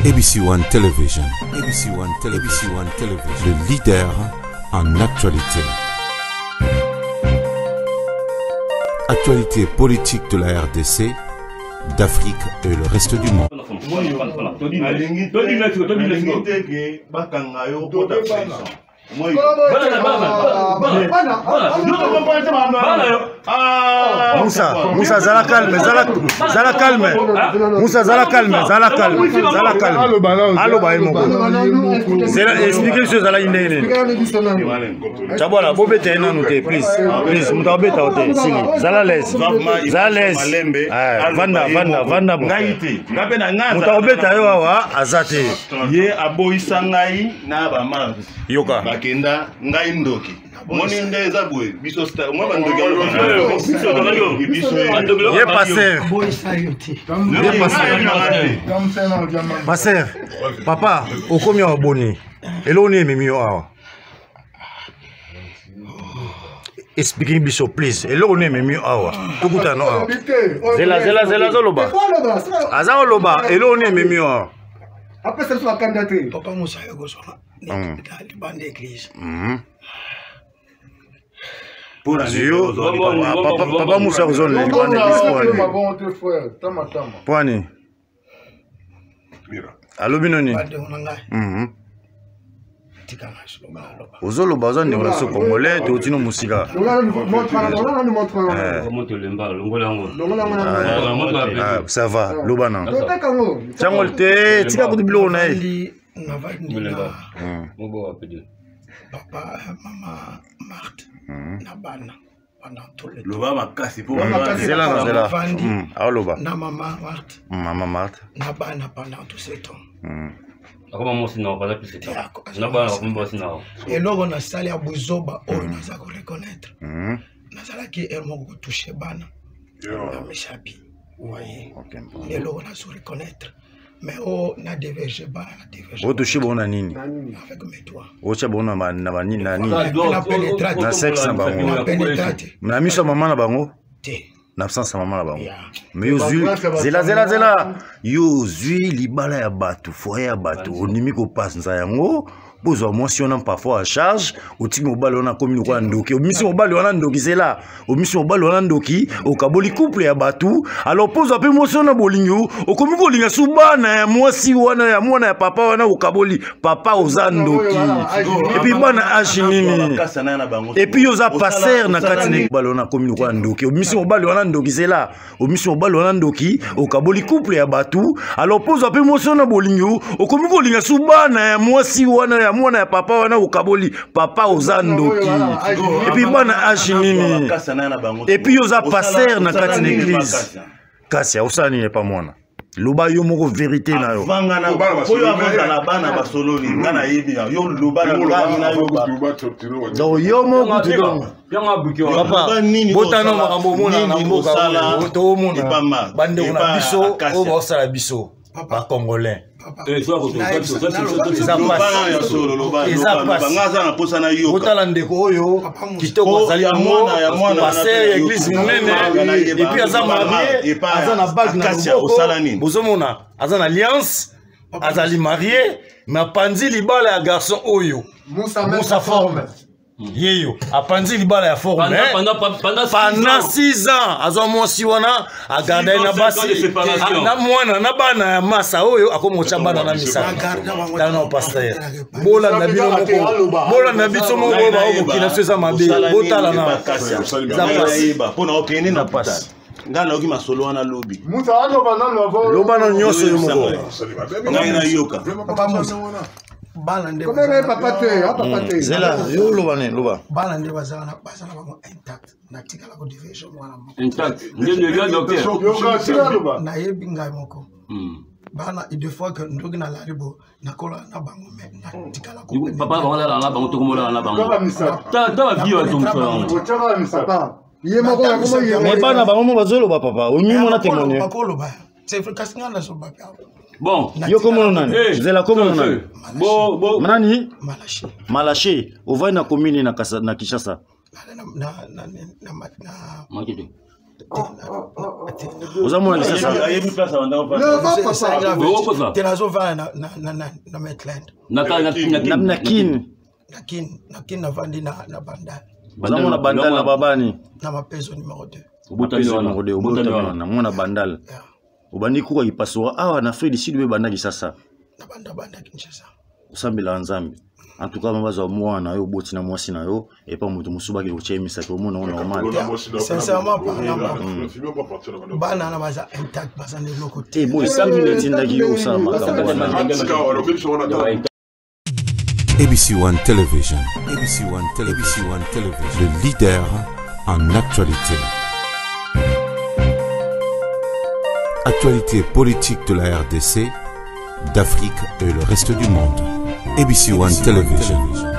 ABC One Television, ABC One Television, ABC One Television, le leader en actualité. Actualité politique de la RDC, d'Afrique et le reste du monde. Moussa, Moussa, zala calme, zala, zala calme. Moussa, zala calme, zala calme, zala calme. Aloba ye moko. Zela, expliquez biso ezalaki ndenge nini. Chabwala, bobeta ye nanu te, please. Please, moto abeta yo te, sili. Zala l'aise. Zala l'aise. Eh, vanda, vanda, vanda. Moto akobeta yo awa aza te. Ye aboyisa ngai na ba mars. Yoka. Bakenda ngai ndoki. Moni nde eza boye biso star mwa bandoki ye pasteur ye pasteur pasteur papa okomi awa boni eloko nini ememi yo awa explike biso please eloko nini ememi yo awa tokutana no awa zela zela zela azoloba aza koloba eloko nini ememi yo awa apesa biso bakanda te papa mosa yokozwanga libanda église yo papa musa kozona libanda église poani alobi noni ozoloba oza ndeko na biso congolais touti no mosika ça va loba na tiango te tika kutu biloko na ye papa mama Marthe na bana pendant tout le temps. Loba makasi po zela na zela. Aoloba. Na mama Marthe. Mama Marthe. Na bana pendant tout ce temps. Akoma mwasi na pendant tout ce temps. Na bana akoma mwasi na. Eloko nasali ya buzoba oyo naza ko reconnaître. Nazalaki heure moko ko toucher bana. Na misapi. Voyez. Eloko nazo reconnaître. Mais oh, na diverge bana na diverge. Otouche bango na nini? Avec mes doigts. Otya bango na na banini na nini? Na sexe na bango. Na miso ya mama na bango? Te. Na absence ya mama na bango. Mais yo ozwi zela zela zela yo ozwi libala ya bato foyer ya bato ondimi kopanza yango bozwa mwasi wana parfois en charge otiki mobali wana akomi lokola ndoki obimisi mobali wana ndoki zela obimisi mobali wana ndoki okaboli couple ya bato alors mpo ozwa mpe mwasi wana bolingi okomi kolinga su bana ya mwasi wana ya mwana ya papa wana okaboli papa oza ndoki epuis bana age nini epuis yo oza passer na kati na mobali wana akomi lokola ndoki obimisi mobali wana ndoki zela omisi mobali wana ndoki okaboli couple ya bato alors mpo ozwa mpe mwasi wana bolingi okomi kolinga su bana ya mwasi wana ya mwana ya papa wana okaboli papa oza ndoki epuis bana age nini epuis yo oza passer na kati na eglise kasi osala nini epa mwana loba yo moko verité na yo oyo akozala bana basololi nga nayebi yo loba na ngai nayoba donc yo moko kutu donc papa botana makambo omona na mboka oyo toomona bandeko na biso oyo baosala biso bacongolais eza pasi botala ndeko oyo kitoko azali yango paster ya eglise monene epuis aza marie aza na bague na loboko bozomona aza na alliance azali marie me apanzi libala ya garçon oyo musa forme yeyo apanzi libala ya forme pendant 6 ans azwa mwasi wana agarda ye na basi na mwana na bana ya masa oyo akomi kotya bana na misala tala na paster bolanda bino moko bolanda biso moko oyo bao mokili na biso eza mabe botala na eza pasi ngai nayoki masolo wana lobi loba na nyonso yo moko ngai nayoka bana nde papa te papa te zela yo loba ne loba bana nde bazala na bango intact natikala ko diverge mwana moko intact nde nde docteur nayebi ngai moko bana deux fois que ndoki nalali bo nakola na bango me natikala papa bango alala na bango tokomolala na bango ta bavie batongisa yango ye moko me bana bango mo bazoloba papa omi mona témoigne bakoloba c'est vrai kasi ngai nazoloba mpe bon yo komono nani eh, zela komono nani nani malache malache ovandi na commune na kinshasa Oza mwana Kisasa? Ayebi place abanda kofanda. Te, nazovanda na Maitland. Na Kin? Na Kin, na Kin navandi na Bandal. Oza mwana Bandal na babani? Na Mapezo numéro 2. Obotami wana. Numéro 2, obotami wana, mwana Bandal. Obandi kuka kipasora awa na Afrique du Sud mpe banda Kisasa? Na banda banda Kinshasa. Osambelaka Nzambe? En tout cas, bazwa mwana na yo, oboti na mwasi na yo epa moto mosusu, bakende kotia ye misapi, omona ngo normal? Sincèrement parlant, bana na baza intact, baza na eloko te. Te, bo esambi nde etindaki yo osala makambo wana. ABC One Television, ABC One Television, ABC One Television, le leader en actualité. Actualité politique de la RDC, d'Afrique et le reste du monde. ABC One Television.